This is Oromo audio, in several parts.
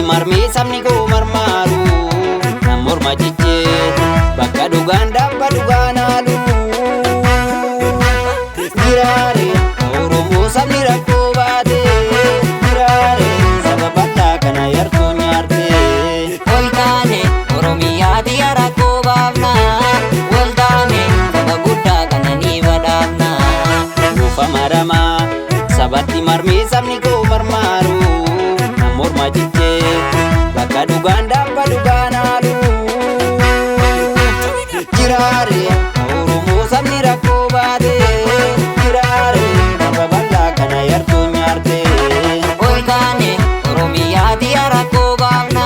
Marmee sabni koo marmaaru nan morma cichee bakka dhugaan dhaabba dhugaan haalu. Jiraare Oromoo sabni rakkoo baate, jiraare saba bal'aa kana yartuu nyaarte. Ol kaane Oromiyaa biyya rakkoo baafna. Wal taane saba guddaa kana ni badhaafna. Goofa maramaa sabatti marmee sabni koo marmaaru nan morma cichee bakka dhugaan dhaabba dhugaan haalu. Jiraare Oromoo sabni rakkoo baate, jiraare saba bal'aa kana yartuu nyaarte. Ol kaane Oromiyaa biyya rakkoo baafna.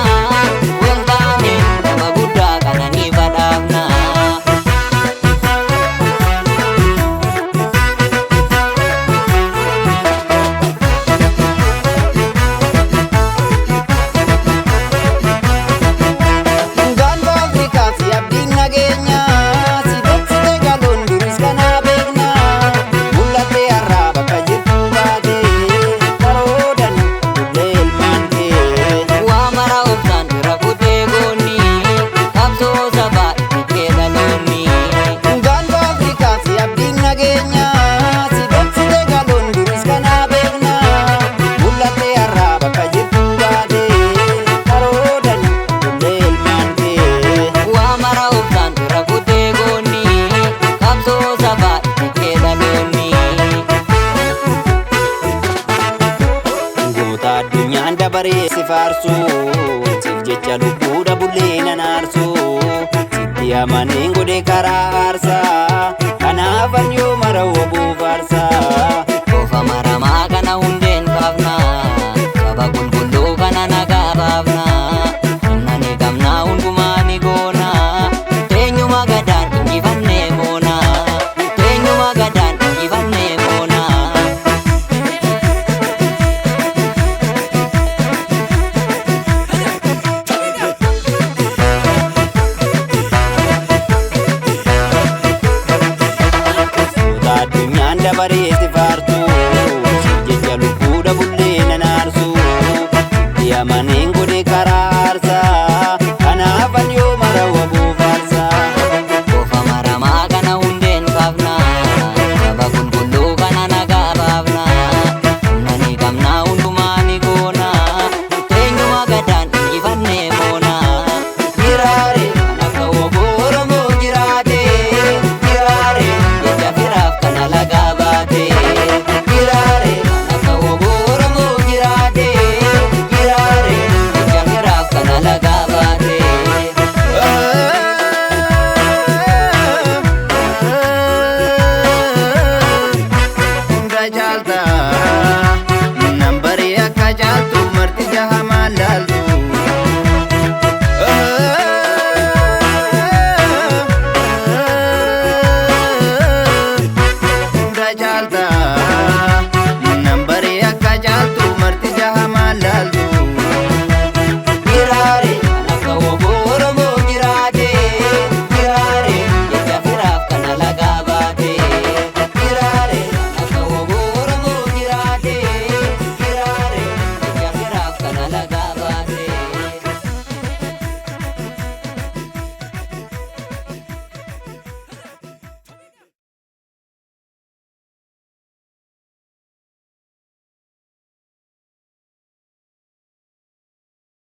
Wal taane saba guddaa kana ni badhaafna. Gaanfa Afrikaa fi abdiin nageenyaa si dhoksite galoon duris kanaa beekna. Mul'attee har'aa bakka jirtu baate karoodan dullee ilmaan kee. Waa mara obsaan dura kutee goonni, qabsoo sabaa itti keedaloonni. Gaanfa Afrikaa fi abdiin nageenyaa si dhoksite galoon duris kanaa beekna. Mul'attee har'aa bakka jirtu baate karoodan dullee ilmaan kee. Waa mara obsaan dura kutee goonni, qabsoo sabaa itti keedaloonni. Goota addunyaan dabaree si faarsu, siif jecha lubbuudha bullee nan aarsu, sitti amaneen godhe karaa aarsaa, kanaafan yoo mara wobuu faarsaa. Goofa maramaa kana hundeen kaafna.